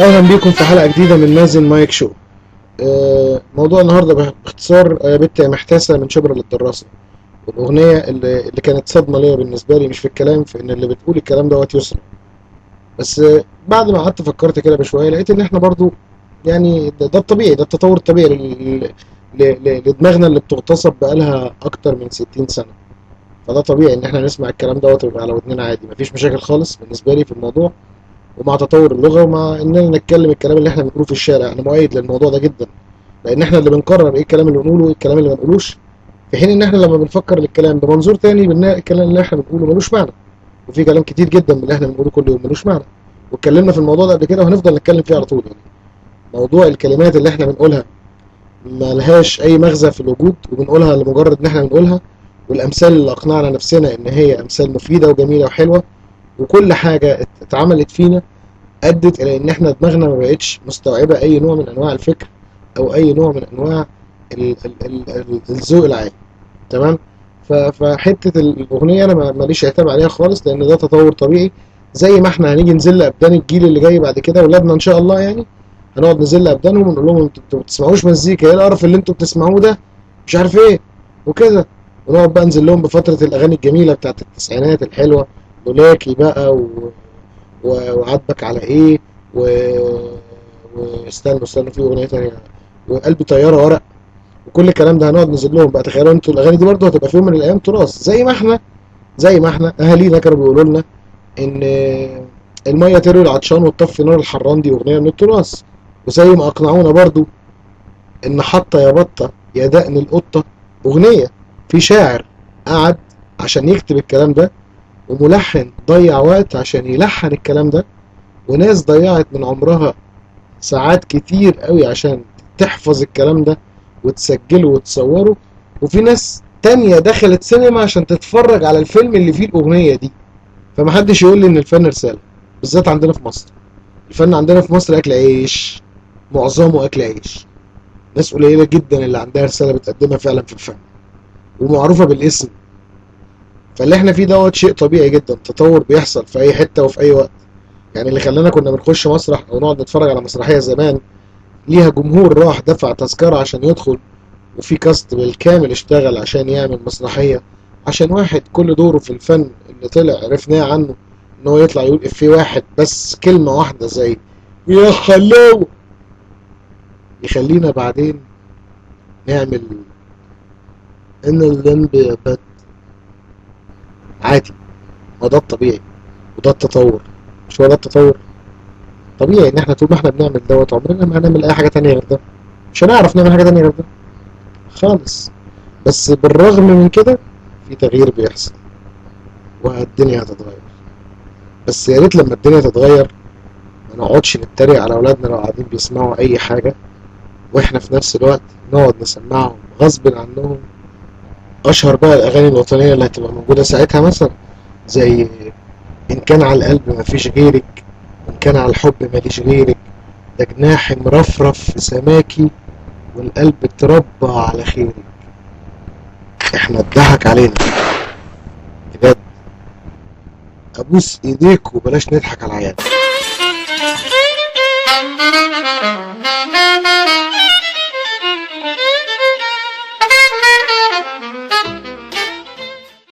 اهلا بيكم في حلقة جديدة من مازن مايك شو. موضوع النهارده باختصار بنت يا محتاسه من شبرا للدراسة، والاغنية اللي كانت صدمة ليا بالنسبة لي، مش في الكلام، في ان اللي بتقول الكلام دوت يسرا. بس بعد ما قعدت فكرت كده بشوية لقيت ان احنا برضو يعني ده الطبيعي، ده التطور الطبيعي لدماغنا اللي بتغتصب بقالها اكتر من 60 سنة. فده طبيعي ان احنا نسمع الكلام دوت ويبقى على ودننا عادي، مفيش مشاكل خالص بالنسبة لي في الموضوع. ومع تطور اللغة ومع اننا نتكلم الكلام اللي احنا بنقوله في الشارع، انا مؤيد للموضوع ده جدا، لان احنا اللي بنقرر ايه الكلام اللي بنقوله وايه الكلام اللي ما بنقولوش، في حين ان احنا لما بنفكر للكلام بمنظور تاني بنلاقي الكلام اللي احنا بنقوله ملوش معنى، وفي كلام كتير جدا من اللي احنا بنقوله كل يوم ملوش معنى، واتكلمنا في الموضوع ده قبل كده وهنفضل نتكلم فيه على طول. يعني موضوع الكلمات اللي احنا بنقولها ملهاش اي مغزى في الوجود، وبنقولها لمجرد ان احنا بنقولها، والامثال اللي اقنعنا نفسنا ان هي امثال مفيدة وجميلة وحلوه، وكل حاجة اتعملت فينا ادت الى ان احنا دماغنا ما بقتش مستوعبة اي نوع من انواع الفكر او اي نوع من انواع الذوق العام. تمام؟ فحته الاغنية انا ماليش عتاب عليها خالص، لان ده تطور طبيعي. زي ما احنا هنيجي نزل ابدان الجيل اللي جاي بعد كده، اولادنا ان شاء الله، يعني هنقعد نزل ابدانهم ونقول لهم انتوا ما بتسمعوش مزيكا، ايه القرف اللي انتوا بتسمعوه ده، مش عارف ايه وكده، ونقعد بقى ننزل لهم بفترة الاغاني الجميلة بتاعت التسعينات الحلوة، لولاكي بقى وعاتبك على ايه واستنوا استنوا في اغنية تانية، وقلبي طيارة ورق، وكل الكلام ده هنقعد ننزل لهم بقى. تخيلوا انتوا الاغاني دي برضه هتبقى في يوم من الايام تراث، زي ما احنا اهالينا كانوا بيقولوا لنا ان المية تروي العطشان وتطفي نار الحران، دي اغنية من التراث. وزي ما اقنعونا برضه ان حطه يا بطه يا دقن القطة اغنية، في شاعر قعد عشان يكتب الكلام ده، وملحن ضيع وقت عشان يلحن الكلام ده، وناس ضيعت من عمرها ساعات كتير قوي عشان تحفظ الكلام ده وتسجله وتصوره، وفي ناس تانية دخلت سينما عشان تتفرج على الفيلم اللي فيه الأغنية دي. فمحدش يقول لي إن الفن رسالة، بالذات عندنا في مصر. الفن عندنا في مصر أكل عيش، معظمه أكل عيش. ناس قليلة جدا اللي عندها رسالة بتقدمها فعلا في الفن ومعروفة بالاسم. فاللي احنا فيه دوت شيء طبيعي جدا، تطور بيحصل في اي حتة وفي اي وقت. يعني اللي خلانا كنا بنخش مسرح او نقعد نتفرج على مسرحية زمان ليها جمهور راح دفع تذكرة عشان يدخل، وفي كاست بالكامل اشتغل عشان يعمل مسرحية، عشان واحد كل دوره في الفن اللي طلع عرفناه عنه ان هو يطلع يقول افيه واحد بس، كلمة واحدة زي يا حلاوة، يخلينا بعدين نعمل ان الذنب يا بت. عادي، هو ده الطبيعي وده التطور. مش هو ده التطور؟ طبيعي ان احنا طول ما احنا بنعمل دوت عمرنا ما هنعمل اي حاجة تانية غير ده، مش هنعرف نعمل حاجة تانية غير ده خالص. بس بالرغم من كده في تغيير بيحصل والدنيا هتتغير. بس يا ريت لما الدنيا تتغير ما نقعدش نتريق على اولادنا لو قاعدين بيسمعوا اي حاجة، واحنا في نفس الوقت نقعد نسمعهم غصب عنهم اشهر بقى الاغاني الوطنية اللي هتبقى موجودة ساعتها، مثلا زي ان كان على القلب مفيش غيرك، وان كان على الحب ماليش غيرك، ده جناحي مرفرف في سماكي والقلب اتربى على خيرك. احنا اتضحك علينا بجد، ابوس ايديك وبلاش نضحك على العيال.